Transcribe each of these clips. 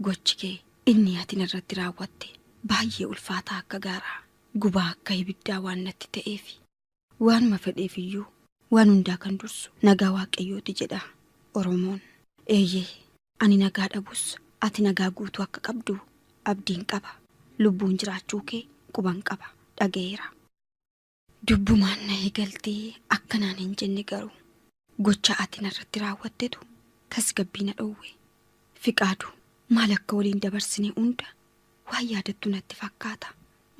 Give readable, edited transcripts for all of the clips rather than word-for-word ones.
Gochi kee inni ati narratti raawwatte baay'ee ulfaataa akka gaaraa gubaa akka ibiddaa waan natti ta'eef waanuma fedheef iyyuu waan hundaa kan dursu nagaa Waaqayyooti jedha Oromoon. Eeyyee, ani nagaa dhabus ati nagaa guutuu akka qabdu abdiin qaba. Lubbuun jiraachuu kee quban qaba, dhaga'eera. Dubbumaan na eegaltee akkanaan hin jenne garuu gocha ati narratti raawwattetu tasgabbii na dhowwe. Fiqaadu, maal akka waliin dabarsine hunda waan yaadattu natti fakkaata.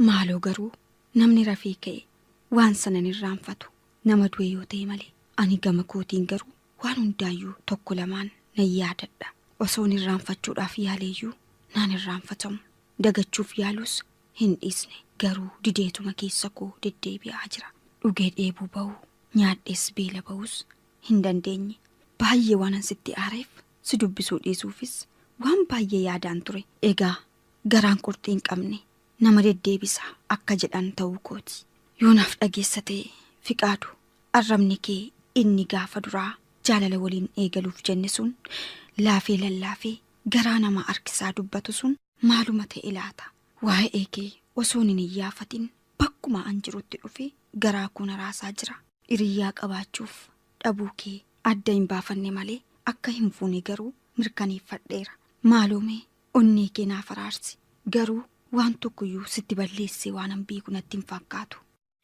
Maaloo garuu namni rafee ka'e waan sana hin irraanfatu, nama du'e yoo ta'e malee. Ani gama kootiin garuu waan hundaayyuu tokko lamaan nan yaadadha. Osoon irraanfachuudhaaf yaaleeyyuu naan irraanfatamu. Dagachuuf yaalus hin dhiisne, garuu dideetuma keessa koo deddeebi'aa jira. Dhugee dheebuu ba'uu, nyaadhees beela ba'uus hin dandeenye. Baay'ee waanan sitti aareef si dubbisuu dhiisuufis waan baay'ee yaadaan ture. Egaa garaan qurxii hin qabne nama deddeebisa akka jedhan ta'uu kooti. Yoo naaf dhageessa ta'e Fiqaadu, arrabni kee inni gaafa duraa jaalala waliin eegaluuf jenne sun laafee lallaafee garaa nama harkisaa dubbatu sun maaluma ta'e laata? Waa'ee kee osoon hin iyyaafatin bakkuma an jirutti dhufee garaa koo na raasaa jira. Hiriyyaa qabaachuuf dhabuu kee adda hin baafanne malee akka hin fuune garuu mirkaneeffadheera. Maaloo mee onnee kee naaf araarsi. Garuu waan tokkoyyuu sitti balleessee waanan beeku natti hin fakkaatu.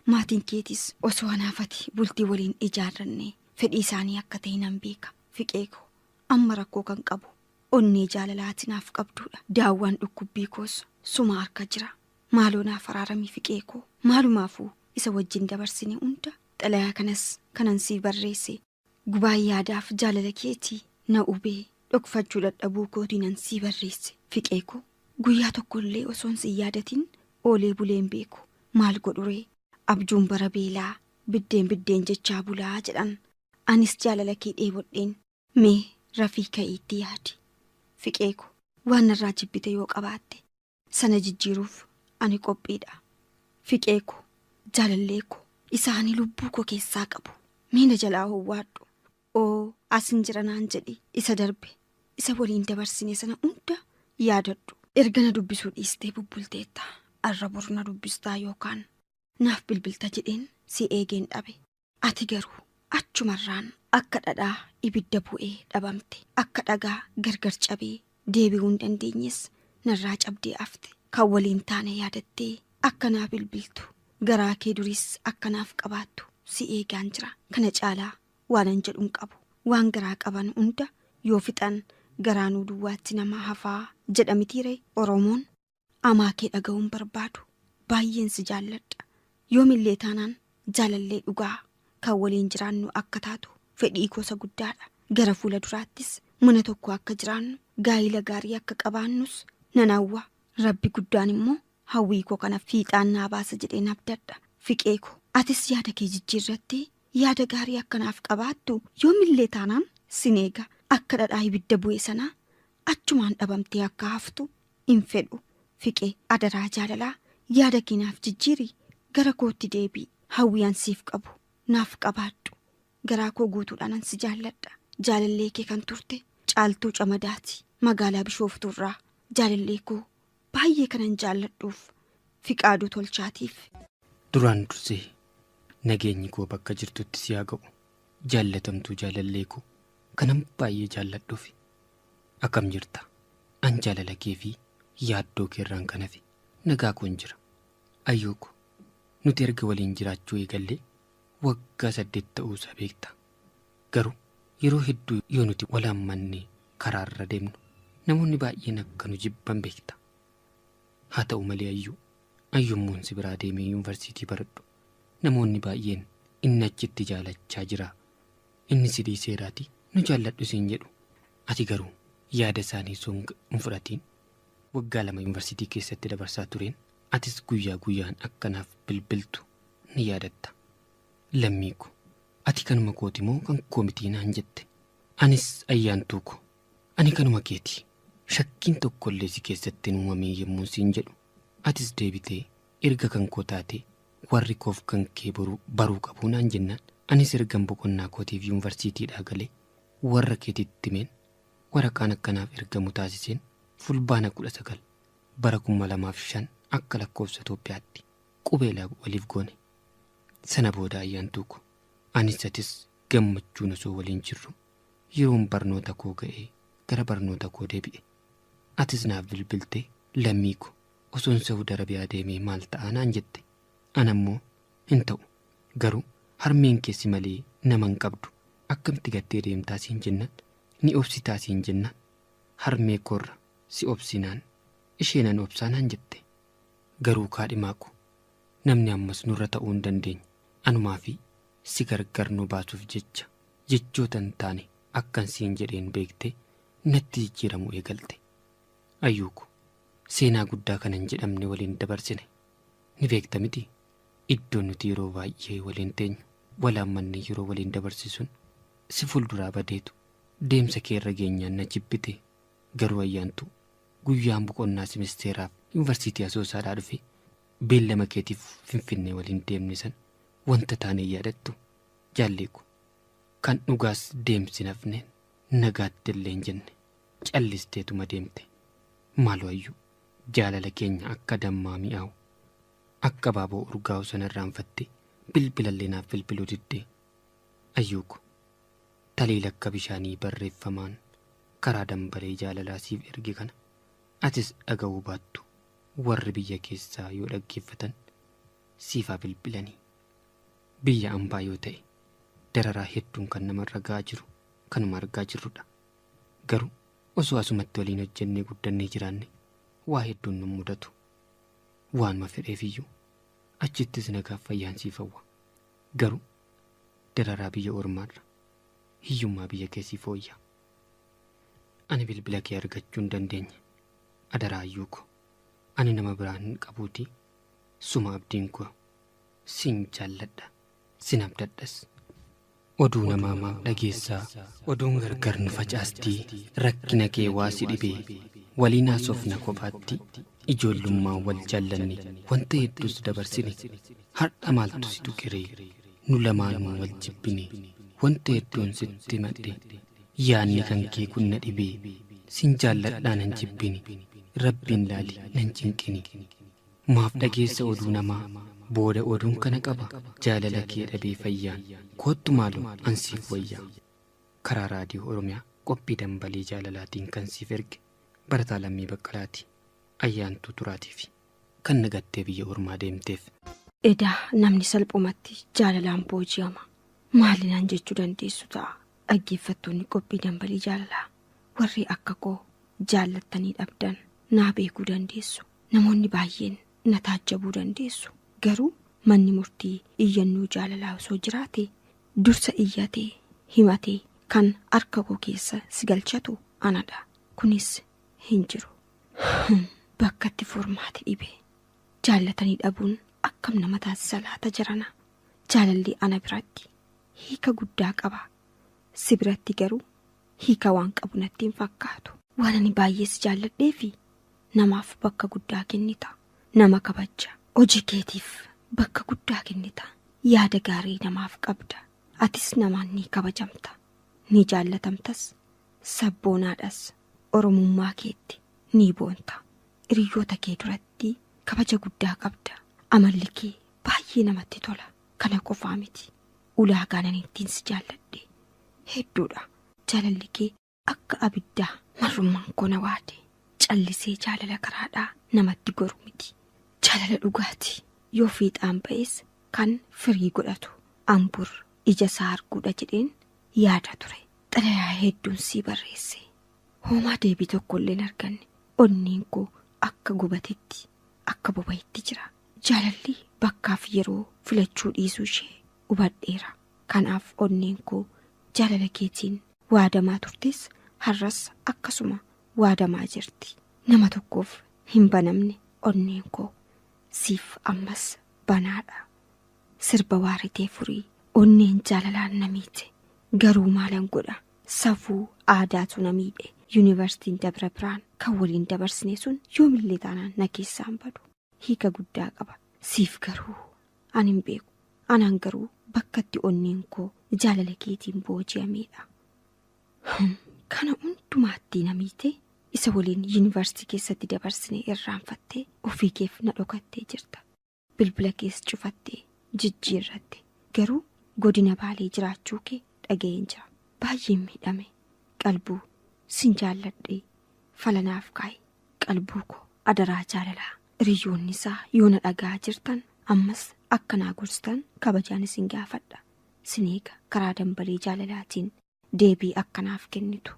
Maatiin keetis osoo anaaf ati bultii waliin ijaarrannee fedhii isaanii akka ta'e nan beeka. Fiqee koo, amma rakkoo kan qabu onnee jaalalaa ati naaf qabduudha. Daawwaan dhukkubbii koos suma harka jira. Maaloo naaf araarami Fiqee koo. Maalumaafuu isa wajjin dabarsine hunda xalayaa kanas kanan sii barreesse gubaan yaadaaf jaalala keetii na hubee dhokfachuu dadhabuu kootiinan sii barreesse. Fiqee koo, guyyaa tokkollee osoon sin yaadatin oolee bulee hin beeku. Maal godhuree? Abjuun bara beelaa biddeen biddeen jechaa bulaa jedhan. Anis jaalala kee dheebodheen. Mee rafii ka'ii itti yaadi. Fiqee ko, waan narraa jibbite yoo qabaatte, sana jijjiiruuf ani qophiidha. Fiqee ko, jaalallee ko, isa ani lubbuu koo keessaa qabu, mee na jalaa owwaadhu. Oo, asin jira naan jedhi. Isa darbe, isa waliin dabarsine sana hunda yaadadhu. Erga na dubbisuu dhiistee bubbulteetta. Arra bor na dubbistaa yookaan naaf bilbilta jedheen si eegeen dhabe. Ati garuu achumarraan akka dhadhaa ibidda bu'ee dhabamte. Akka dhagaa gargar cabee deebi'uu hin dandeenyes narraa cabdee hafte. Kan waliin taane yaadattee akka naa bilbiltu, garaa kee duriis akka naaf qabaattu si eegaan jira. Kana caalaa waanan jedhu hin qabu. Waan garaa qaban hunda yoo fixan garaanuu duwwaatti namaa hafaa jedha mitiiree Oromoon? Amaa kee dhaga'uu hin barbaadu. Baay'een si jaalladha. Yoomillee taanaan jaalallee dhugaa kan waliin jiraannu akka taatu fedhii koo isa guddaadha. Gara fuula duraattis mana tokko akka jiraannu, gaa'ila gaarii akka qabaannus nan hawwa. Rabbi guddaan immoo hawwii koo kana fiixaan naa baasa jedheen abdadha. Fiqee ko, atis yaada kee jijjiirrattee yaada gaarii akka naaf qabaattu yoomillee taanaan sin eega. Akka dhadhaa ibidda bu'e sanaa achumaan dhabamtee akka haftu hin fedhu. Fiqe, adaraa jaalalaa yaada kee naaf jijjiiri, gara kootti deebi'i. Hawwii an siif qabu naaf qabaadhu. Garaa koo guutuudhaan an si jaalladha. Jaalallee kee kan turte Caaltuu Camadaati, magaalaa Bishooftuurraa. Jaalallee koo baay'ee kanan jaalladhuuf Fiqaaduu Tolchaatiif. Duraan dursee nageenyi koo bakka jirtutti si haa ga'u, jaallatamtuu jaalallee koo kanan baay'ee jaalladhuufi. Akkam jirta? An jaalala kee fi yaaddoo kee irraan kan hafe nagaa koon jira. Ayyuu ko, nuti erga waliin jiraachuu eegallee waggaa 8 ta'uu isaa beekta. Garuu yeroo hedduu yoo nuti wal hammannee karaa irra deemnu namoonni baay'een akka nu jibban beekta. Haa ta'u malee Ayyuu, an yommuun si biraa deemee yuunvarsiitii baradhu namoonni baay'een inni achitti jaalachaa jira, inni si dhiiseeraatii nu jaalladhu siin jedhu. Ati garuu yaada isaanii osoo hin fudhatiin waggaa 2 yuunvarsiitii keessatti dabarsaa tureen atis guyyaa guyyaan akka naaf bilbiltu ni yaadatta. Lammii ko, ati kanuma kooti moo kan koo miti naan jette. Anis ayyaantuu ko, ani kanuma keeti. Shakkiin tokkollee si keessatti hin uumamiin yommuun siin jedhu atis deebitee erga kan koo taatee warri koof kan kee baruu qabu naan jennaan anis ergan boqonnaa kootiif yuunvarsiitiidhaa galee warra keetitti himeen waraqaan akka naaf ergamu taasiseen Fulbaana 19 bara 2005 akka lakkoofsa Itoophiyaatti qubeelaa waliif goone. Sana booda ayyaantuu ko anis atis gammachuun osoo waliin jirru yeroon barnoota koo ga'ee gara barnoota koo deebi'e. Atis naaf bilbiltee lammii ko osoon Saudi Arabiyaa deemee maal ta'a naan jette. Ana immoo hin ta'u garuu harmeen keessi malee nama hin qabdu akkamitti gattee deemtaa siin jennaan ni obsitaa siin jennaan harmee koorra si obsinaan isheenan obsaa naan jette. Garuu kaadhimaa ko namni ammas nurra ta'uu hin dandeenye anumaa fi si gargar nu baasuuf jecha jechoota hin taane akkan siin jedheen beektee natti jijjiiramuu eegalte. Ayyuu ko seenaa guddaa kana hin jedhamne waliin dabarsine ni beekta miti. Iddoon nuti yeroo baay'ee waliin teenyu walaammanne yeroo waliin dabarsisuun si fuulduraa badeetu deemsa kee irra geenyaan na jibbite. Garuu ayyaantu guyyaan boqonnaa simisteeraaf yuunivarsiitii Asoosaadhaa dhufe beellama keetiif Finfinnee waliin deemne san wanta taane yaadattu jaalleeku kan dhugaas deemsi nafneen nagaatti illee hin jenne callisteetuma deemte. Maaloo ayyuu jaalala keenya akka dammaa mi'aawu akka abaaboo urgaa'u sana irraanfattee bilbilallee naaf bilbiluu diddee. Ayyuu ko taliila akka bishaanii barreeffamaan karaa dambalee jaalalaa siif erge kana atis dhaga'uu baattu warri biyya keessaa yoo dhaggeeffatan siifaa bilbilanii. Biyya ambaa yoo ta'e dararaa hedduun kan namarra ga'aa jiru kanuma argaa jirrudha. Garuu osoo asumatti waliin hojjennee guddannee jiraanne waa hedduun nu mudatu. Waanuma fedheefiyyuu achittis nagaaf fayyaan siif hawwa. Garuu dararaa biyya ormaarra hiyyummaa biyya keessii fooyya. Ani bilbila kee argachuu hin dandeenye. Adaraa ayyuu ko ani nama biraan hin qabuutii suma abdiin koo sin jaalladha sin abdadhas. Oduu namaa maaf dhageessaa oduun gargar nu facaastii rakkina kee waa si dhibee waliin haasofna kophaatti ijoollummaan wal jaallanne wanta hedduus dabarsine har'a maaltu si tuqiree nu lamaanuu wal jibbine wanta hedduun sitti madhe yaadni kan kee kun na dhibee sin jaalladhaa nan jibbine rabbiin laali nan cinqini. Maaf dhageessa oduu namaa booda oduun kana qaba jaalala kee dhabee fayyaan koottu maaloo an siif wayyaa. Karaa raadiyoo Oromiyaa qophii dambalii jaalalaatiin kan siif erge barataa Lammii Baqqalaati. Ayyaantuu Turaatiif kan nagattee biyya ormaa deemteef. Edaa namni salphumatti jaalalaan booji'ama. Maalinaan jechuu dandeessu ta'a. Dhaggeeffattoonni qophii dambalii jaalalaa warri akka koo jaallattanii dhabdan naa beekuu dandeessu. Namoonni baay'een na taajjabuu dandeessu. Garuu manni murtii iyyannoo jaalalaa osoo jiraate dursa iyyatee himatee kan harka koo keessa si galchatu anadha. Kunis hin jiru. Bakkatti furmaati dhibe. Jaallatanii dhabuun akkam nama taasisa laata jirana. Jaalalli ana biratti hiika guddaa qaba. Si biratti garuu hiika waan qabu natti hin fakkaatu. Waan ani baay'ee si jaalladhee fi namaaf bakka guddaa kennita. Nama kabaja. Hojii keetiif bakka guddaa kennita. Yaada gaarii namaaf qabda. Atis namaan ni kabajamta. Ni jaallatamtas. Sabboonaadhas. Oromummaa keetti ni boonta. Hiriyoota kee duratti kabaja guddaa qabda. Amalli kee baay'ee namatti tola. Kana qofaa miti. Ulaagaan ani ittiin si jaalladhe hedduudha. Jaalalli kee akka abiddaa marrummaan koo na waade. Callisee jaalala karaadhaa namatti goru miti. Jaalala dhugaati. Yoo fiixaan ba'es kan firii godhatu ambur ija isaa arguudha jedheen yaada ture. Xalayaa hedduun sii barreesse. Hoomaa deebii tokko illee hin arganne. Onneen koo akka gubatetti akka boba'etti jira. Jaalalli bakkaaf yeroo filachuu dhiisuu ishee hubadheera. Kanaaf onneen koo jaalala keetiin waadamaa turtes har'as akkasuma waadamaa jirti. Nama tokkoof hin banamne onneen koo siif ammas banaadha. Sirba waaritee furii onneen jaalalaan na miite. Garuu maalan godha safuu aadaatu na miidhe. Yuunivarsiitiin Dabra Biraan kan waliin dabarsine sun yoomillee taanaan na keessaan badu. Hiika guddaa qaba. Siif garuu ani hin beeku. Anaan garuu bakkatti onneen koo jaalala keetiin booji'ameedha. Kana hundumaatti na miite. Isa waliin yuunivarsiitii keessatti dabarsine irraanfattee ofii keef na dhokattee jirta. Bilbila kees cufattee jijjiirratte. Garuu godina Baalee jiraachuu kee dhaga'een jira. Baay'een miidhame. Qalbuu sin jaalladhee falanaaf kaa'i. Qalbuu koo adaraa jaalalaa. Hiriyoonni isaa yoo na dhaga'aa jirtan ammas akka naa gorsitan kabajaan isin gaafadha. Sin eega karaa dambalee jaalalaatiin deebii akkanaaf kennitu.